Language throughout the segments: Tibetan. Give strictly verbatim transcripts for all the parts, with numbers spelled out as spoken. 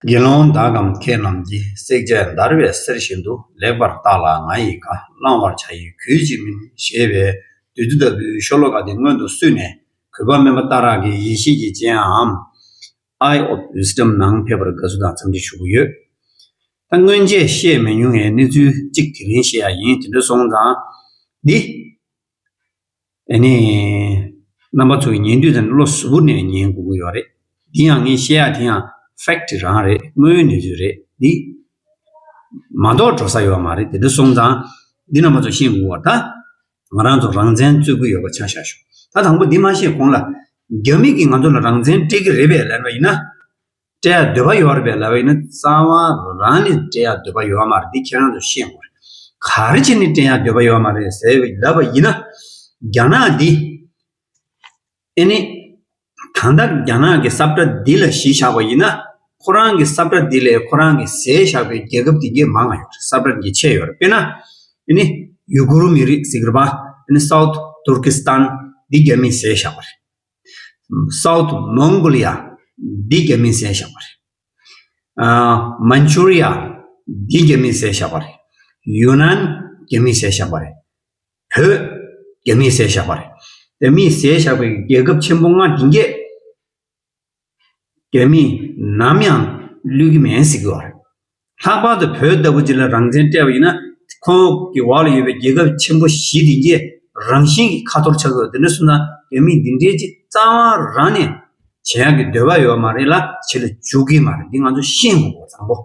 དགེ་སློང་དག་གམ་མཁས་རྣམས་ཀྱིས། བསྲེག་བཅད་འདར་བའི་གསེར་བཞིན་དུ། ལེགས་པར་བརྟགས་ལ་ང་ཡི་བཀའ། བླང་བར་བྱ་ཡི་གུས་ཀྱིས་མིན། ཞེས་པའི་བདུད་རྩི་ལྟ་བུའི་ཤོ་ལོ་ཀ་དེ་སྔོན་དུ་བསུས་ནས། གུས་པ་སྨན་པ་སྟག་རག་གི་ཡེ་ཤེས་ཀྱི་སྤྱན་འམ། Eye of Wisdom ནང་ཕེབས་པར་དགའ་བསུ་དང་འཚམས་འདྲི་ཞུ་གི་ཡོད། ད་སྔོན་ཆད་བཤད་མི་མྱོང་བའི་གནས་ཚུལ་གཅིག་དེ་རིང་བཤད་ཡ་ཡིན། དེ་འདྲ་སོང་ཙང་འདི། ཨ་ནི། རྣམ་པ་ཚོས་ཉན་དུས་ཙམ་བློ་གཟུ་བོ་ནས་ཉན་དགོས་ཀྱི་ཡོད་རེད། འདི་ཡང་ངས་བཤད་ཡ་དེ་ཡང་ཕེག་ཊི་རང་རེད། དངོས་ཡོད་གནས་ཚུལ་རེད། འདི་མ་གཏོགས་འགྲོ་ས་ཡོད་མ་རེད། དེ་འདྲ་སོང་ཙང་འདི་རྣམ་པ་ཚོས་ཤེས་དགོས་པ། ད་ང་རང་ཚོ་རང་བཙན་རྩོད་ཀྱི་ཡོད་པ་ཆ་བཞག་ཞོག་ད་དང་པོ་འདི་མ་བཤད་གོང་ལ། རྒྱ་མི་གིས་ང་ཚོ་ལ་རང་བཙན་སྤྲད་ཀྱི་རེད་པས་ལབ་པ་ཡིན་ན། སྤྲད་ཡ་འདོད་པ་ཡོད་རེད་པས་ལབ་པ་ཡིན་ན། རྩ་བ་རང་ནས་སྤྲད་ཡ་འདོད་པ་ཡོད་མ་རེད། འདི་ཁྱེད་རང་ཚོ་ཤེས་དགོས་རེད། ག་རེ་བྱས་ནས་སྤྲད་ཡ་འདོད་པ་ཡོད་མ་རེད་ཟེར་ལབ་པ་ཡིན་ན། རྒྱ་ནག་འདི། ཨེ་ནི། ད་ལྟ་རྒྱ་ནག་གི་ས་བཀྲ་འདི་ལ་གཞི་བཞག་པ་ཡིན་ན། ཁོ་རང་གི་ས་བཀྲ་འདི་ལས་ཁོ་རང་གི་ཟས་བཞག་པའི་རྒྱལ་ཁབ་དེ་གས་མང་ང་ཡོད་རེད། ས་བཀྲ་འདི་ཆེ་ཡོད་རེད། དཔེར་ན། ཨེ་ནི། ཡུ་གུར་མི་རིགས་ཟེར་གི་རེད་པ། ཨེ་ནི། South Turkestan འདི་རྒྱ་མིས་ཟས་བཞག་པ་རེད། South Mongolia འདི་རྒྱ་མིས་ཟས་བཞག་པ་རེད། ཨ། Manchuria འདི་རྒྱ་མིས་ཟས་བཞག་པ་རེད། ཡུ་ནན་རྒྱ་མིས་ཟས་བཞག་པ་རེད། བོད་རྒྱ་མིས་ཟས་བཞག་པ་རེད། རྒྱ་མིས་ཟས་བཞག་པའི་རྒྱལ་ཁབ་ཆེན་པོ་ལྔ་འདི་གས་རྒྱ་མིས་ནམ་ཡང་བླུས་ཀྱི་མེད་ཟེར་གྱི་ཡོད་རེད། ལྷག་པར་དུ་བོད་ལྟ་བུ་ཅིག་ལ་རང་བཙན་སྤྲད་པ་ཡིན་ན། ཁོང་གི་འོག་ལ་ཡོད་པའི་རྒྱལ་ཁབ་ཆེན་པོ་བཞི་དེ་གས་རང་བཞིན་གྱིས་ཁ་ཐོར་ཆགས་ཀྱི་ཡོད། དེ་འདྲ་སོང་ན་རྒྱ་མིས་འདི་འདྲའི་ཅིག་རྩ་བ་རང་ནས་བྱེད་ཡག་གི་འདོད་པ་ཡོད་མ་རེད་ལ། བྱེད་ལ་འཇུག་གི་མ་རེད། འདི་ང་ཚོ་ཤེས་དགོས་པ་བཟང་པོ།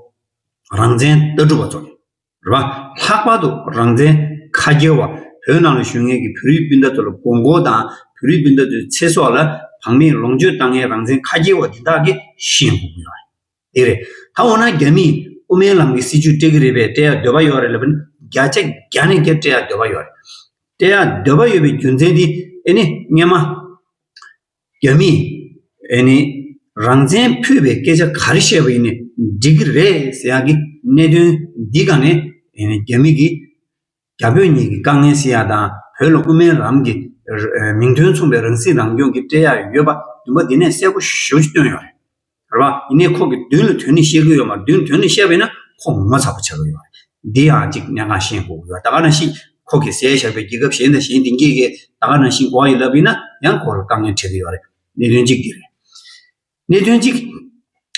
རང་བཙན་ལྟ་གྲུབ་པ་ཚོ་རེད་པ། ལྷག་པར་དུ་རང་བཙན་ཁ་རྒྱལ་བ། བོད་ནང་ལ་བཞུགས་མཁན་གྱི་བོད་རིགས་སྤུན་ཟླ་ཚོ་ལ་མགོ་སྐོར་དང་། བོད་རིགས་སྤུན་ཟླ་ཚོའི་ཚེ་སྲོག་ལ་བག་མེད་ལོངས་སྤྱོད་བཏང་མཁན་རང་བཙན་ཁ་རྒྱལ་བ་འདི་དག་གིས་ཤེས་དགོས་ཀྱི་ཡོད་རེད། དེ་རེད། ད་འོ་ན་རྒྱ་མིས་དབུ་མའི་ལམ་གྱི་སྲིད་བྱུས་སྤྲད་ཀྱི་རེད་པས། སྤྲད་ཡ་འདོད་པ་ཡོད་རེད་ལབ་ན། བརྒྱ་ཆ་བརྒྱ་ནས་བརྒྱ་སྤྲད་ཡ་འདོད་པ་ཡོད་རེད། སྤྲད་ཡ་འདོད་པ་ཡོད་པའི་རྒྱུ་མཚན་དེ་ཨེ་ནི་སྔན་མ་རྒྱ་མིས་ཨེ་ནི་རང་བཙན་ཕུད་པའི་སྐད་ཆ་ག་རེ་བཤད་པ་ཡིན་ནའི་འགྲིག་གི་རེད་ཟེར་ཡ་གི་གནད་དོན་འདི་སྒང་ནས། ཨེ་ནི་རྒྱ་མི་གིས་རྒྱ་བོད་གཉིས་ཀྱི་དཀའ་ངལ་སེལ་ཡ་དང་། བོད་ལ་དབུ་མའི་ལམ་གྱི་མིང་དོན་མཚུངས་པའི་རང་སྲིད་རང་སྐྱོང་གི་སྤྲད་ཡ་ཡོད་པ་འདུན་པ་འདི་ནས་གསལ་པོ་ཞེ་པོ་ཅིག་བཏོན་ཡོད་རེད། རེད་པ། ཡིན་ནའི་ཁོ་གི་མདུན་ལ་དོན་ནི་བཤད་ཀྱི་ཡོད་མ་རེད། མདུན་དོན་ནི་བཤད་པ་ཡིན་ན་ཁོ་ངོ་ཚ་པོ་ཆགས་ཀྱི་ཡོད་རེད། འདི་ཡང་ཅིག་གནད་འགག་ཤེས་དགོས་ཀྱི་ཡོད། ད་ག་ནང་བཞིན་ཁོ་གིས་ཟས་བཞག་པའི་རྒྱལ་ཁབ་གཞན་དང་གཞན་དེ་གས་ཀྱིས་ད་ག་ནང་བཞིན་གོ་བ་ཡིས་ལབ་ཡིན་ན་ཡང་ཁོ་ལ་དཀའ་ངལ་འཕྲད་ཀྱི་ཡོད་རེད། གནད་དོན་གཅིག་འདི་རེད། གནད་དོན་གཅིག་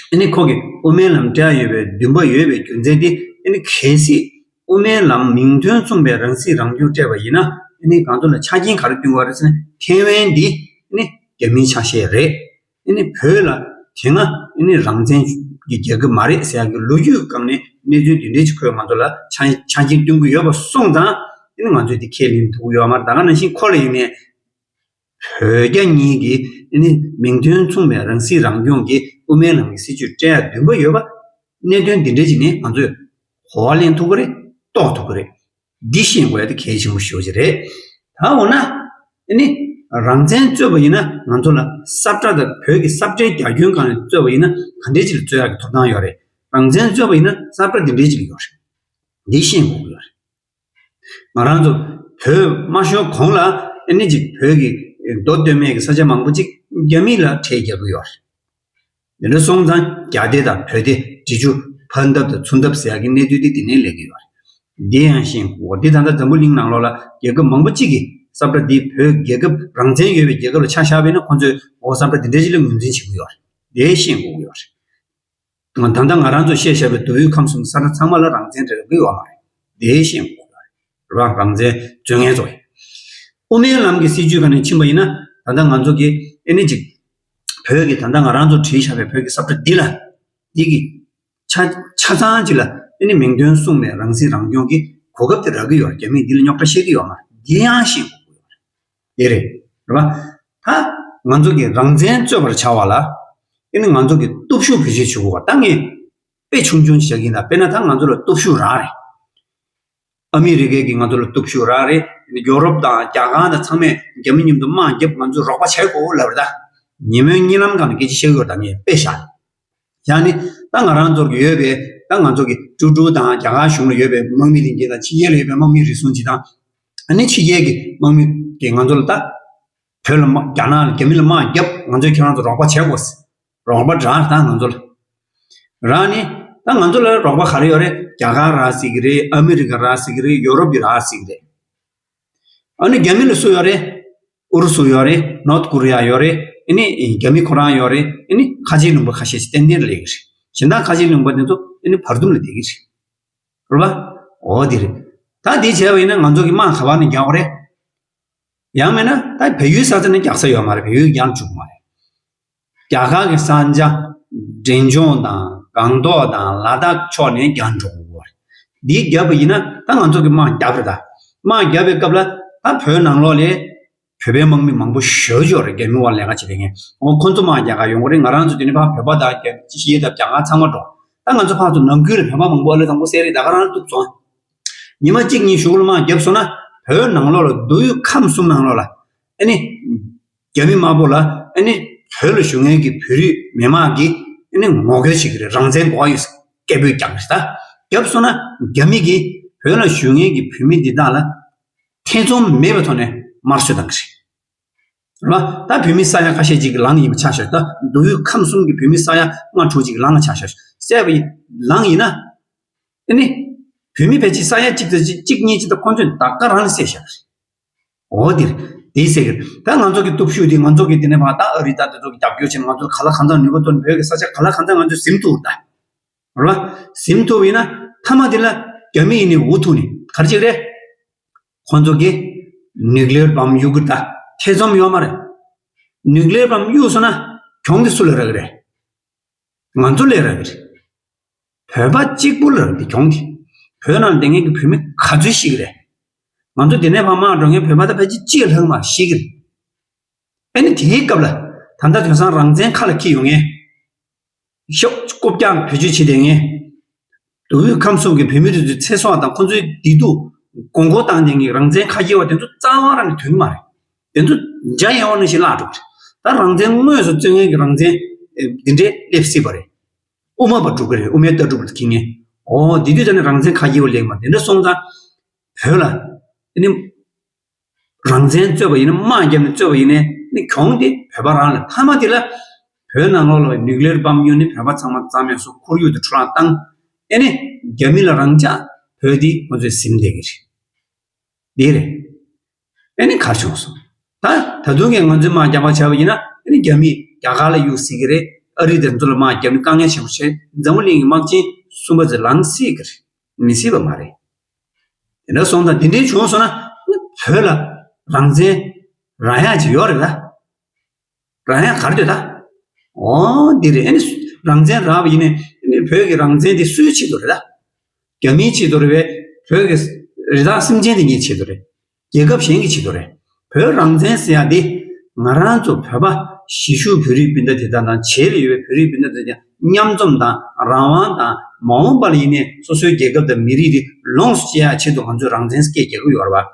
ཨ་ནི་ཁོ་གིས་དབུ་མའི་ལམ་སྤྲད་ཡོད་པའི་འདུན་པ་ཡོད་པའི་རྒྱུ་མཚན་དེ། ཨ་ནི་གལ་སྲིད་དབུ་མའི་ལམ་མིང་དོན་མཚུངས་པའི་རང་སྲིད་རང་སྐྱོང་སྤྲད་པ་ཡིན་ན། ཨ་ནི་ང་ཚོ་ལ་ཆ་རྐྱེན་ག་རེ་བསྟུན་དགོས་རེད་ཟེར་ན། ཐེ་ཝན་འདི་ཨ་ནི་རྒྱ་མིའི་ཆ་ཤས་རེད། ཨ་ནི་བོད་ལ་དེ་སྔ་ཨ་ནི་རང་བཙན་གྱི་རྒྱལ་ཁབ་མ་རེད་ཟེར་ཡག་གི་ལོ་རྒྱུས་སྒང་ནས་གནས་ཚུལ་འདི་འདྲའི་ཅིག་ཁོས་ང་ཚོ་ལ་ཆ་ཆ་རྐྱེན་བསྟུན་གྱི་ཡོད་པ་སོང་ཙང་། ཨ་ནི་ང་ཚོས་འདི་ཁས་ལེན་ཐུབ་ཀྱི་ཡོད་མ་རེད། ད་ག་ནང་བཞིན་ཁོ་ལ་ཡིན་ནའི། བོད་རྒྱ་གཉིས་ཀྱི་ཨ་ནི་མིང་དོན་མཚུངས་པའི་རང་སྲིད་རང་སྐྱོང་གི་དབུ་མའི་ལམ་གྱི་སྲིད་བྱུས་སྤྲད་ཡ་འདུན་པ་ཡོད་པ། གནད་དོན་འདི་འདྲ་ཅིག་ནས་ང་ཚོས་གོ་བ་ལེན་ཐུབ་ཀྱི་རེད། རྟོགས་ཐུབ་ཀྱི་རེད། འདི་ཤེས་དགོས་ཡ་དེ་གལ་ཆེན་པོ་ཞེ་པོ་ཅིག་རེད། ད་འོ་ན་ཨ་ནི་རང་བཙན་རྩོད་པ་ཡིན་ན། ང་ཚོ་ལ་ས་བཀྲ་དང་བོད་ཀྱི་ས་བཀྲའི་རྒྱ་ཁྱོན་སྒང་ནས་རྩོད་པ་ཡིན་ན་ག་འདྲས་ཅིག་ལ་རྩོད་ཡག་གི་ཐོབ་ཐང་ཡོད་རེད། རང་བཙན་རྩོད་པ་ཡིན་ན་ས་བཀྲ་འདི་འདྲས་ཅིག་ཡོད་རེད། འདི་ཤེས་དགོས་ཀྱི་ཡོད་རེད། ང་རང་ཚོ་བོད་མ་ཤོར་གོང་ལ་ཨ་ནི་ཅིག་བོད་ཀྱི་མདོ་སྟོད་སྨད་ཀྱི་ས་ཆ་མང་པོ་ཅིག་རྒྱ་མི་ལ་ཁྲལ་རྒྱག་གི་ཡོད་རེད། དེ་འདྲ་སོང་ཙང་རྒྱ་སྡེ་དང་བོད་སྡེ་འབྲི་ཆུ་ཕན་ཐབས་དང་མཚུན་ཐབས་ཟེར་ཡག་གི་གནས་ཚུལ་འདི་འདི་ནས་སླེབས་ཀྱི་ཡོད་རེད། འདི་ཡང་ཤེས་དགོས། འདི་ད་ལྟ་འཛམ་བུ་གླིང་ནང་ལོགས་ལ་རྒྱལ་ཁབ་མང་པོ་ཅིག་གིས་ས་བཀྲ་འདི་བོད་རྒྱལ་ཁབ་རང་བཙན་ཡོད་པའི་རྒྱལ་ཁབ་ལ་ཆ་བཞག་པ་ཡིན་ན། ཁོང་ཚོས་འོ་ས་བཀྲ་འདི་འདྲ་ཅིག་ལ་ངོས་འཛིན་བྱེད་ཀྱི་ཡོད་རེད། འདི་ཤེས་དགོས་ཀྱི་ཡོད་རེད། ད་ལྟ་ང་རང་ཚོ་བཤད་བཞག་པའི་མདོ་དབུས་ཁམས་གསུམ་ས་ཁྲ་ཚང་མ་ལ་རང་བཙན་རག་གི་ཡོད་མ་རེད། དེ་ཤེས་དགོས་རེད་པ། རང་བཙན་རྩོད་མཁན་ཚོ་ཡིན། དབུ་མའི་ལམ་གྱི་སྲིད་བྱུས་སྒང་ནས་ཕྱིན་པ་ཡིན་ན། ད་ལྟ་ང་ཚོ་གི་ཨེ་ནི་ཅིག་བོད་ཀྱི་ད་ལྟ་ང་རང་ཚོ་བྲིས་བཞག་པའི་བོད་ཀྱི་ས་ཁྲ་འདི་ལ། འདི་གི་ཆ་ཆ་ཚང་ཅིག་ལ་ཨེ་ནི་མིང་དོན་མཚུངས་པའི་རང་སྲིད་རང་སྐྱོང་གི་གོ་སྐབས་དེ་རག་གི་ཡོད་རེད། རྒྱ་མིས་འདི་ལ་རྙོག་དྲ་བཤད་ཀྱི་ཡོད་མ་རེད། འདི་ཡང་ཤེས་དགོས་ཀྱི་ཡོད་རེད། དེ་རེད། རེད་པ། ད་ང་ཚོ་གི་རང་བཙན་རྩོད་པར་བྱ་བ་ལ། ཨེ་ནི་ང་ཚོ་གི་སྟོབས་ཤུགས་བེད་སྤྱོད་བྱེད་དགོས་པ། ད་ངས་དཔེ་ཆུང་ཆུང་ཞིག་བཞག་གི་ཡིན། ད་དཔེར་ན་ད་ང་ཚོ་ལ་སྟོབས་ཤུགས་རང་རེད། ཨ་མི་རི་ཀས་ཀྱིས་ང་ཚོ་ལ་སྟོབས་ཤུགས་རང་རེད། ཡོ་རོབ་དང་རྒྱ་གར་དང་ཚང་མས་རྒྱ་མི་མཉམ་དུ་དམག་བརྒྱབ། ང་ཚོ་རོགས་པ་བྱེད་དགོས་ལབ་རེད། ད་ཉིན་མོའི་གཉིད་ལམ་སྒང་ནས་སྐད་ཆ་བཤད་ཀྱི་ཡོད་རེད། ད་ངས་དཔེ་བཞག་ནས། ཡང་ནི་ད་ང་རང་ཚོར་ཡོད་པའི་ད་ང་ཚོ་གི་ཀྲུ་ཀྲུ་དང་རྒྱ་གར་གཞུང་ལ་ཡོད་པའི་དམག་མི་ལྷན་རྒྱས་དང་། ཕྱི་རྒྱལ་ལ་ཡོད་པའི་དམག་མི་རེ་ཟུང་ཅིག་དང་། ཨ་ནི་ཕྱི་རྒྱལ་གྱི་དམག་མི་གིས་ང་ཚོ་ལ་ད་བོད་ལ་དམག་རྒྱ་ནག་ལ་རྒྱ་མི་ལ་དམག་བརྒྱབ། ང་ཚོས་ཁྱེད་རང་ཚོ་རོགས་པ་བྱེད་དགོས། རོགས་པ་དྲག་ད་ང་ཚོ་ལ། རག་ནི་ད་ང་ཚོ་ལ་རོགས་པ་ག་རེ་ཡོད་རེད། རྒྱ་གར་རག་སྲིད་ཀྱི་རེད། ཨ་མི་རི་ཀ་རག་སྲིད་ཀྱི་རེད། ཡོ་རོབ་ཀྱི་རག་སྲིད་ཀྱི་རེད། ཨ་ནི་རྒྱ་མི་ལ་སུ་ཡོད་རེད། ཨུ་རུ་སུ་ཡོད་རེད། ནོར་ཐ་ཀོ་རི་ཡ་ཡོད་རེད། ཨ་ནི་རྒྱ་མི་ཁོ་རང་ཡོད་རེད། ཨ་ནི་ཁ་ཆེའི་ལུང་པ་ཁ་ཤས་ཤིག་ཏན་ཏན་སླེབས་ཀྱི་རེད། གཞན་དག་ཁ་ཆེའི་ལུང་པ་དེ་ཚོ་ཨ་ནི་བར་འདུམ་ལ་བསྡད་ཀྱི་རེད། རེད་པ། འོ་དེ་རེད། ད་དེ་བྱས་པ་ཡིན་ན་ང་ཚོ་གི་དམག་ག་བ་ནས་རྒྱག་དགོས་རེད། ཡང་མིན་ན་ད་བལ་ཡུལ་ས་ཆ་ནས་རྒྱག་ས་ཡོད་མ་རེད། བལ་ཡུལ་རྒྱག་བཅུག་མ་རེད། རྒྱ་གར་གྱི་ས་ཆ་འབྲས་ལྗོངས་དང་སྒང་ཏོག་དང་ལ་དྭགས་ཕྱོགས་ནས་རྒྱག་འགྲོ་དགོས་རེད། འདི་བརྒྱབ་པ་ཡིན་ན་ད་ང་ཚོ་གི་དམག་བརྒྱབ་རེད། ད་དམག་བརྒྱབ་པའི་སྐབས་ལ་ད་བོད་ནང་ལོགས་ལ་བོད་པའི་དམག་མི་མང་པོ་ཞེ་པོ་ཅིག་ཡོད་རེད། རྒྱ་མི་དབར་ལས་ཀ་བྱེད་མཁན། འོ་ཁོ་ཚོ་དམག་རྒྱག་ག་ཡོང་གི་རེད། ང་རང་ཚོ་དེ་ནས་ཕར་བོད་པ་དང་རྒྱ་ཡེ་དང་རྒྱ་གར་ཚང་མ་འགྲོ། ད་ང་ཚོ་ཕར་ཚུར་ནང་ཁུལ་ལ་བོད་པ་མང་པོ་ཨ་ལེ་དང་པོ་བསད་རེད། ད་ག་རང་གཏུབ་སོང་། ཉི་མ་གཅིག་གཉིས་གཞུག་ལ་དམག་བརྒྱབ་སོང་ན་བོད་ནང་ལོགས་ལ་མདོ་དབུས་ཁམས་གསུམ་ནང་ལོགས་ལ་ཨ་ནི་རྒྱ་མི་དམར་པོ་ལ་ཨ་ནི་བོད་ལ་བཞུགས་མཁན་གྱི་བོད་རིགས་མི་དམངས་ཀྱིས་ཨ་ནི་ངོ་རྒོལ་བྱེད་ཀྱི་རེད། རང་བཙན་དགོས་ཡོད་ཟེར་སྐད་འབོད་རྒྱག་གི་རེད། ད་བརྒྱབ་སོང་ན་རྒྱ་མི་གིས་བོད་ལ་བཞུགས་མཁན་གྱི་བོད་མི་འདི་དག་ལ་ཐེ་ཚོམ་མེད་པའི་ཐོག་ནས་དམར་གསོད་གཏང་གི་རེད། རེད་པ། ད་བོད་མི་ས་ཡ་ཁ་ཤས་ཅིག་གི་ལངས་ཡིན་པ་ཆ་བཞག་ད་མདོ་དབུས་ཁམས་གསུམ་གྱི་བོད་མི་ས་ཡ་ལྔ་དྲུག་ཅིག་ལངས་ཆ་བཞག་བསད་པ་ཡིན་ལངས་ཡིན་ན། ཨ་ནི། བོད་མི་ཕལ་ཆེར་ས་ཡ་གཅིག་དང་གཅིག་གཉིས་ཅིག་དང་ཁོང་ཚོས་ད་ག་རང་བསད་བཞག་རེད། འོ་དེ་རེད། དེའི་ཟེར་གི་རེད། ད་ང་ཚོ་གི་སྟོབས་ཤུགས་དེ་ང་ཚོ་གི་དེ་ནས་ཕར་ད་ཨ་རི་ད་དེ་ཚོ་གི་རྒྱབ་སྐྱོར་བྱས་ནས་ང་ཚོར་ག་ལ་གང་འཚམ་ནུས་པ་ཐོན་ནས་བོད་ཀྱི་ས་ཆ་ག་ལ་གང་འཚམ་ང་ཚོས་ཟིན་ཐུབ་ད། རེད་པ། ཟིན་ཐུབ་ཡིན་ན་མཐའ་མ་དེ་ལ་རྒྱ་མི་ཡིན་ནི་འུ་ཐུག་ནི་ག་རེ་བྱེད་ཀྱི་རེད། ཁོང་ཚོ་གིས་ནིའུ་ཀི་ལི་ཡར་བྷམ་གཡུག་གི་རེད་ད། ཐེ་ཚོམ་ཡོད་མ་རེད། ནིའུ་ཀི་ལི་ཡར་བྷམ་གཡུག་སོང་ན་གྱོང་དེ་སུ་ལ་རག་གི་རེད། ང་ཚོ་ལ་རག་གི་རེད། བོད་པ་གཅིག་པུ་ལ་རག་གི་གྱོང་དེ། བོད་ནང་བསྡད་མཁན་གྱི་བོད་མི་ག་ཚོད་ཤི་གི་རེད། ང་ཚོ་འདི་ནས་ཕར་དམག་འགྲོ་མཁན་བོད་པ་ད་ཕལ་ཆེར་གཅིག་ལྷག་མ་ཤི་གི་རེད། ཨ་ནི་དེའི་སྐབས་ལ་ད་ལྟ་དེང་སང་རང་བཙན་ཁ་ལ་འཁྱེར་ཡོང་མཁན། ཤོག་རྐུབ་བཀྱག་བེད་སྤྱོད་བྱེད་བསྡད་མཁན། མདོ་དབུས་ཁམས་གསུམ་གྱི་བོད་མི་དེ་ཚོའི་ཚེ་སྲོག་དང་ཁོ་ཚོའི་བདེ་སྡུག་མགོ་སྐོར་བཏང་བསྡད་མཁན་རང་བཙན་ཁ་འཁྱེར་བ་དེ་ཚོ་རྩ་བ་རང་ནས་དོན་གྱི་མ་རེད། དེ་ཚོ་འཇའ་ཡལ་བ་ནང་བཞིན་བརླག་འགྲོ་གི་རེད། ད་རང་བཙན་དངོས་སུ་རྩོད་མཁན་གྱི་རང་བཙན་འདི་འདྲས་སླེབས་སྲིད་པ་རེད། དབུ་མ་པ་སྒྲུབ་ཀྱི་རེད། དབུ་མའི་ལྟ་གྲུབ་ལ་འཁྱེར་མཁན། འོ་དེ་དུས་ད་ནི་རང་བཙན་ཁ་འཁྱེར་བ་ལེགས་མ་དེ་འདྲ་སོང་ཙང་། བོད་ལ་ཨ་ནི་རང་བཙན་རྩོད་པ་ཡིན་ན་དམག་བརྒྱབ་ནས་རྩོད་པ་ཡིན་ནའི་ནི་གྱོང་དེ་བོད་པ་རང་ལ། མཐའ་མ་དེ་ལ་བོད་ནང་ལོགས་ལ་ནིའུ་ཀི་ལི་ཡར་བྷམ་གཡུག་ནས་བོད་པ་ཚང་མ་རྩ་མེད་བཟོ། ཁོར་ཡུག་དེ་འཕྲོ་བརླག་བཏང་། ཨ་ནི་རྒྱ་མི་ལ་རང་འཇགས་བོད་དེ་ཁོ་ཚོས་ཟིན་བསྡད་ཀྱི་རེད། འདི་རེད། ཨ་ནི་ག་རེ་བྱུང་སོང་། ད་ད་དུང་གི་ང་ཚོས་དམག་རྒྱག་པ་བྱས་པ་ཡིན་ན་ཨ་ནི་རྒྱ་མིས་རྒྱ་གར་ལ་གཡུག་སྲིད་ཀྱི་རེད། ཨ་རི་དེ་ཚོ་ལ་དམག་རྒྱབ་ནས་དཀའ་ངལ་ཆེན་པོ་བྱས། འཛམ་བུ་གླིང་གི་དམག་ཆེན་གསུམ་པ་ཚོས་ལངས་སྲིད་ཀྱི་རེད། མི་སྲིད་པ་མ་རེད། དེ་འདྲ་སོང་ཙང་དེ་འདྲའི་བྱུང་སོང་ན་ཨ་ནི་བོད་ལ་རང་བཙན་རག་ཡག་ཅིག་ཡོད་རེད་ད། རང་ཡང་གར་འདོད་ད། འོ་འདི་རེད། ཨ་ནི་རང་བཙན་རག་པ་ཡིན་ནའི་ཨ་ནི་བོད་ཀྱི་རང་བཙན་དེ་སུའི་ཆེད་དུ་རེད་ད། རྒྱ་མིའི་ཆེད་དུ་རེད་པས། བོད་ཀྱི་རི་དྭགས་སེམས་ཅན་དེ་གཉིས་ཆེད་དུ་རེད། རྒྱལ་ཁབ་གཞན་གྱི་ཆེད་དུ་རེད། བོད་རང་བཙན་ཟེར་ཡ་འདི་ང་རང་ཚོ་བོད་པ་གཞིས་བཞུགས་བོད་རིགས་སྤུན་ཟླ་དེ་དག་དང་བྱེས་ལ་ཡོད་པའི་བོད་རིགས་སྤུན་ཟླ་དེ་དག་མཉམ་འཛོམས་དང་རང་དབང་དང་མ་འོངས་པ་ལ་ཡིན་ནའི་སོ་སོའི་རྒྱལ་ཁབ་དང་མི་རིགས་དེ་ལོངས་སུ་སྤྱད་ཡ་ཆེད་དུ་ང་ཚོས་རང་བཙན་སྐད་རྒྱག་གི་ཡོད་རེད་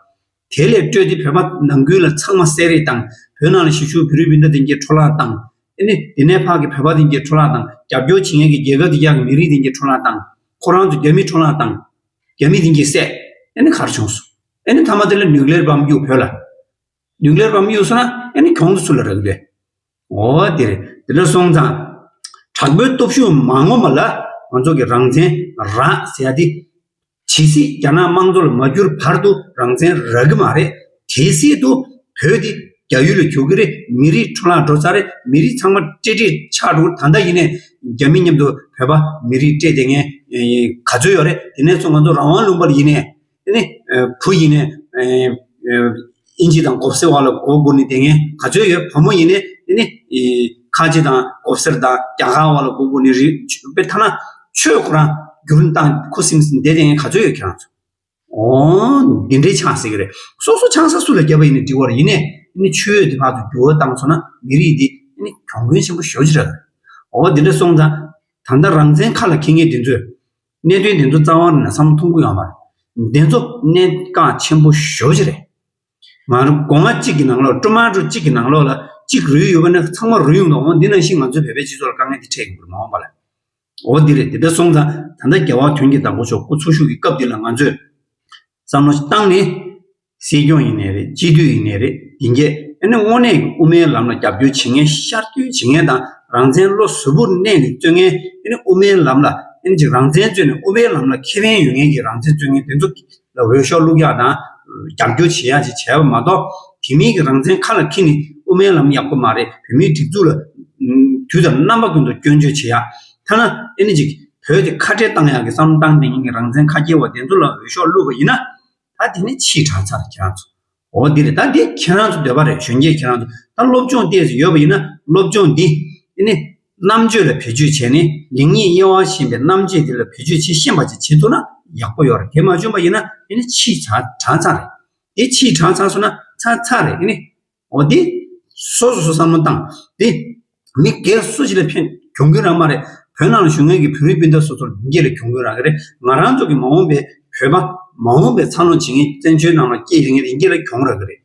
པ། དེ་ལས་སྤྲོས་ཏེ་བོད་པ་ནང་ཁུལ་ལ་ཚང་མ་བསད་རེས་བཏང་། བོད་ནང་ལ་གཞིས་བཞུགས་བོད་རིགས་སྤུན་ཟླ་དེ་གའི་འཕྲོ་བརླག་བཏང་། ཨ་ནི་དེ་ནས་ཕར་གྱི་བོད་པ་དེ་གའི་འཕྲོ་བརླག་བཏང་། རྒྱབ་སྐྱོར་བྱེད་མཁན་གྱི་རྒྱལ་ཁབ་དེ་ག་གི་མི་རིགས་དེ་གའི་འཕྲོ་བརླག་བཏང་། ཁོ་རང་ཚོ་རྒྱ་མིས་འཕྲོ་བརླག་བཏང་། རྒྱ་མི་དེ་གའི་བསད། ཨ་ནི་ག་རེ་བྱུང་སོང་། ཨ་ནི་མཐའ་མ་དེ་ལ་ནིའུ་ཀི་ལི་ཡར་བྷམ་གཡུག་བོད་ལ། ནིའུ་ཀི་ལི་ཡར་བྷམ་གཡུག་སོང་ན་ཨ་ནི་གྱོང་དེ་སུ་ལ་རག་གི་རེད། འོ་དེ་རེད། དེ་འདྲ་སོང་ཙང་། དྲག་པོའི་སྟོབས་ཤུགས་མ་ངོམས་པ་ལ་ང་ཚོ་གི་རང་བཙན་རག་ཟེར་ཡ་དེ། ཇི་སྲིད་རྒྱ་ནག་དམངས་གཙོ་ལ་མ་གྱུར་བར་དུ་རང་བཙན་རག་གི་མ་རེད། དེ་སྲིད་དུ་བོད་འདི་རྒྱ་ཡུལ་ལ་འགྱུར་གི་རེད། མི་རིགས་འཕྲོ་བརླག་འགྲོ་ཚར་རེད། མི་རིགས་ཚང་མ་བཀྲེས་བཀྲེས་ཆགས་འགྲོ། ད་ལྟ་ཡིན་ནའི་རྒྱ་མི་མཉམ་དུ་བོད་པ་མི་རིགས་བཀྲེས་བསྡད་མཁན་ག་ཚོད་ཡོད་རེད། དེ་ནས་བཟུང་ང་ཚོ་རང་དབང་ལུང་པ་ལ་ཡིན་ནའི་ཨ་ནི་བུ་ཡིན་ནའི་ཨིན་ཇི་དང་མགོ་སེར་བ་ལ་མགོ་སྒུར་ནས་བསྡད་མཁན་ག་ཚོད་ཡོད། བུ་མོ་ཡིན་ནའི་ཨ་ནི་ཁ་ཆེ་དང་མགོ་སེར་དང་རྒྱ་གར་བ་ལ་མགོ་སྒུར་ནས་རེད། དཔེ་ཐ་ན་ཆོས་ཁོ་རང་བསྒྱུར་བཏང་ཁུ་སིམ་སིམ་བསྡད་བསྡད་མཁན་ག་ཚོད་ཡོད་ཁྱེད་རང་ཚོ། འོ། འདི་འདྲའི་ཆགས་སྲིད་ཀྱི་རེད། སོ་སོ་ཆང་ས་སུ་ལ་བརྒྱབ་པ་ཡིན་ནའི་འགྲིག་པ་རེད། ཡིན་ནའི་ཨ་ནི་ཆོས་དེ་ཕར་ཚུར་འགྱུར་བ་བཏང་སོང་ན་མི་རིགས་འདི་ཨ་ནི་གྱོང་གུན་ཆེན་པོ་ཞེ་པོ་ཅིག་རག་གི་རེད། འོ་འདི་འདྲ་སོང་ཙང་། ད་ལྟ་རང་བཙན་ཁ་ལ་འཁྱེར་མཁན་འདི་ཚོས། གནད་དོན་འདི་ཚོ་རྩ་བ་ནས་བསམ་བློ་ཐོངས་ཀྱི་ཡོད་མ་རེད། འདི་ཚོ་གནད་འགག་ཆེན་པོ་ཞེ་པོ་ཅིག་རེད། ང་རང་སྒོ་ང་གཅིག་གི་ནང་ལོགས་ཀྲུ་མ་ཀྲུ་གཅིག་གི་ནང་ལོགས་ལ་གཅིག་རུལ་ཡོད་པ་ན་ཚང་མ་རུལ་ཡོང་དང་། འོ་འདི་ནང་བཞིན་ང་ཚོའི་བོད་པའི་སྤྱི་ཚོགས་ལ་དཀའ་ངལ་འདི་འཕྲད་ཀྱི་མ་རེད། མ་འོངས་པ་ལ། འོ་འདི་རེད། དེ་འདྲ་སོང་ཙང་ད་ལྟ་རྒྱལ་བ་དོན་གྱི་བདག་པོ་མཆོག་སྐུ་འཚོ་བཞུགས་ཀྱི་སྐབས་འདི་ལ་ང་ཚོས་བསམ་བློ་བཏང་ནས། སྲིད་སྐྱོང་ཡིན་ནའི་རེད། སྤྱི་འཐུས་ཡིན་ནའི་རེད། དེ་གས་ཨ་ནི་དངོས་གནས་ཀྱི་དབུ་མའི་ལམ་ལ་རྒྱབ་སྐྱོར་བྱེད་མཁན། ཤར་བསྐྱོད་བྱེད་མཁན་དང་ རང་བཙན་བློ་གཟུ་བོར་གནས་ནས་རྩོད་མཁན། ཨ་ནི་དབུ་མའི་ལམ་ལ་ཨ་ནི་ཅིག་རང་བཙན་རྩོད་ནས་དབུ་མའི་ལམ་ལ་ཁེ་ཕན་ཡོད་མཁན་གྱི་རང་བཙན་རྩོད་མཁན་དེ་ཚོ་ལ་འོས་ཤོག་བླུག་ཡག་དང་རྒྱབ་སྐྱོར་བྱེད་ཡག་ཅིག་བྱས་པ་མ་གཏོགས། དེ་མིན་གྱི་རང་བཙན་ཁ་ལ་འཁྱེར་ནས་དབུ་མའི་ལམ་ཡག་པོ་མ་རེད། བོད་མིའི་སྒྲིག་འཛུགས་ལ་དུས་དང་རྣམ་པ་ཀུན་ཏུ་སྐྱོན་བརྗོད་བྱེད་ཡག་ཐ་ན་ཨ་ནི་ཅིག་བོད་དེ་ཁ་བྲལ་བཏང་ཡག་གི་བསམ་བློ་བཏང་བསྡད་མཁན་གྱི་རང་བཙན་ཁ་སྐྱེལ་བ་དེ་ཚོ་ལ་འོས་ཤོག་བླུགས་པ་ཡིན་ན། ད་དེ་ནི་ཕྱིས་དྲགས་ཚར་ཁྱེད་རང་ཚོ། འོ་འདི་རེད། ད་འདི་ཁྱེད་རང་ཚོ་འདོད་པ་རེད། གཞོན་སྐྱེས་ཁྱེད་རང་ཚོ་ད་སློབ་སྦྱོང་ཏོག་ཙམ་ཡོད་པ་ཡིན་ན། སློབ་སྦྱོང་འདི་ཨ་ནི་རྣམ་དཔྱོད་ལ་བེད་སྤྱོད་བྱས་ནས། ལེགས་ཉེས་དབྱེ་བ་ཕྱེ་བའི་རྣམ་དཔྱོད་འདི་ལ་བེད་སྤྱོད་བྱེད་ཤེས་པ་ཅིག་བྱེད་ཐུབ་ན་ཡག་པོ་ཡོད་རེད། དེ་མ་བྱུང་པ་ཡིན་ན་ཨ་ནི་ཕྱིས་དྲགས་དྲགས་ཚར་རེད། འདི་ཕྱིས་དྲགས་ཚར་སོང་ན་ཚར་ཚར་རེད། ཨ་ནི་འོ་འདི་སོ་སོ་སོ་བསམ་བློ་བཏང་། འདི་མི་སྒེར་སུ་ཞིག་ལ་ཕན་གྱོང་གུན་རག་མ་རེད། བོད་ནང་ལ་བཞུགས་མཁན་གྱི་བོད་རིགས་སྤུན་ཟླ་སོ་སོར་ཡིན་གྱི་ལ་གྱོང་གུན་རག་གི་རེད། ང་རང་ཚོ་གི་མ་འོངས་པའི་བོད་པ། མ་འོངས་པའི་འཚར་ལོངས་བྱེད་མཁན་བཙན་བྱོལ་ནང་ལ་སྐྱེས་ཡོད་མཁན་ཡིན་གྱི་ལ་གྱོང་རག་གི་རེད།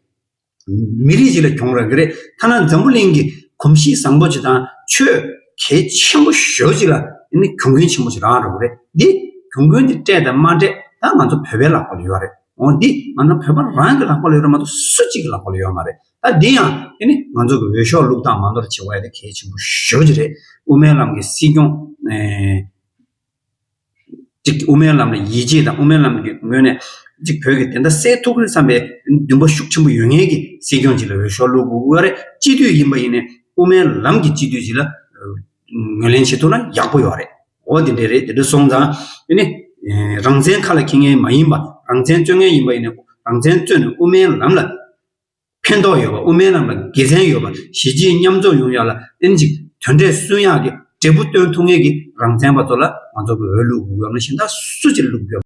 མི་རིགས་ཅིག་ལ་གྱོང་རག་གི་རེད། ཐ་ན་འཛམ་བུ་གླིང་གི་གོམས་གཤིས་བཟང་པོ་ཅིག་དང་ཆོས་གལ་ཆེན་པོ་ཞེ་པོ་ཅིག་ལ་ཨ་ནི་གྱོང་གུན་ཆེན་པོ་ཅིག་རག་འགྲོ་གི་རེད། འདི་གྱོང་གུན་འདི་སྤྲད་དང་མ་སྤྲད་ད་ང་ཚོ་བོད་པའི་ལག་པ་ལ་ཡོད་རེད། འོ་འདི་ང་ཚོ་བོད་པ་རང་གི་ལག་པ་ལ་ཡོད་རེད་མ་གཏོགས་སུ་གཅིག་གི་ལག་པ་ལ་ཡོད་མ་རེད། ད་འདི་ཡང་ཨ་ནི་ང་ཚོ་གི་འོས་ཤོག་བླུག་སྟངས་མ་འདོར་བྱེད་དགོས་ཡ་དེ་གལ་ཆེན་པོ་ཞེ་པོ་ཅིག་རེད། དབུ་མའི་ལམ་གྱི་སྲིད་སྐྱོང་ཨེ། གཅིག་དབུ་མའི་ལམ་ལ་ཡིད་ཆེས་དང་། དབུ་མའི་ལམ་གྱི་ངོས་ནས་གཅིག་བོད་ཀྱི་བདེན་མཐའ་གསལ་ཐུབ་ཀྱི་རེད་བསམ་པའི་འདུན་པ་ཤུགས་ཆེན་པོ་ཡོད་མཁན་གྱི་སྲིད་སྐྱོང་ཅིག་ལ་འོས་ཤོག་བླུག་དགོས་ཀྱི་རེད། སྤྱི་འཐུས་ཡིན་པ་ཡིན་ནའི་དབུ་མའི་ལམ་གྱི་སྤྱི་འཐུས་ཅིག་ལ་ངོས་ལེན་བྱེད་ཐུབ་ན་ཡག་པོ་ཡོད་རེད། འོ་དེ་འདྲ་རེད། དེ་འདྲ་སོང་ཙང་ཨ་ནི་རང་བཙན་ཁ་ལ་འཁྱེར་མཁན་མ་ཡིན་པ། རང་བཙན་རྩོད་མཁན་ཡིན་པ་ཡིན་ནའི་རང་བཙན་རྩོད་ནས་དབུ་མའི་ལམ་ལ་ཕན་ཐོགས་ཡོད་པ། དབུ་མའི་ལམ་ལ་དགེ་མཚན་ཡོད་པ། གཞིས་བྱེས་མཉམ་འཛོམས་ཡོང་ཡག་ལ་ཨ་ནི་ཅིག་དོན་འབྲས་སོན་ཡག་གི་འབྲས་བུ་སྟོན་ཐུབ་མཁན་གྱི་རང་བཙན་པ་ཚོ་ལ་ང་ཚོ་གི་འོས་བླུག་དགོས་ཡོད་ན་གཞན་དག་སུ་གཅིག་བླུག་དགོས།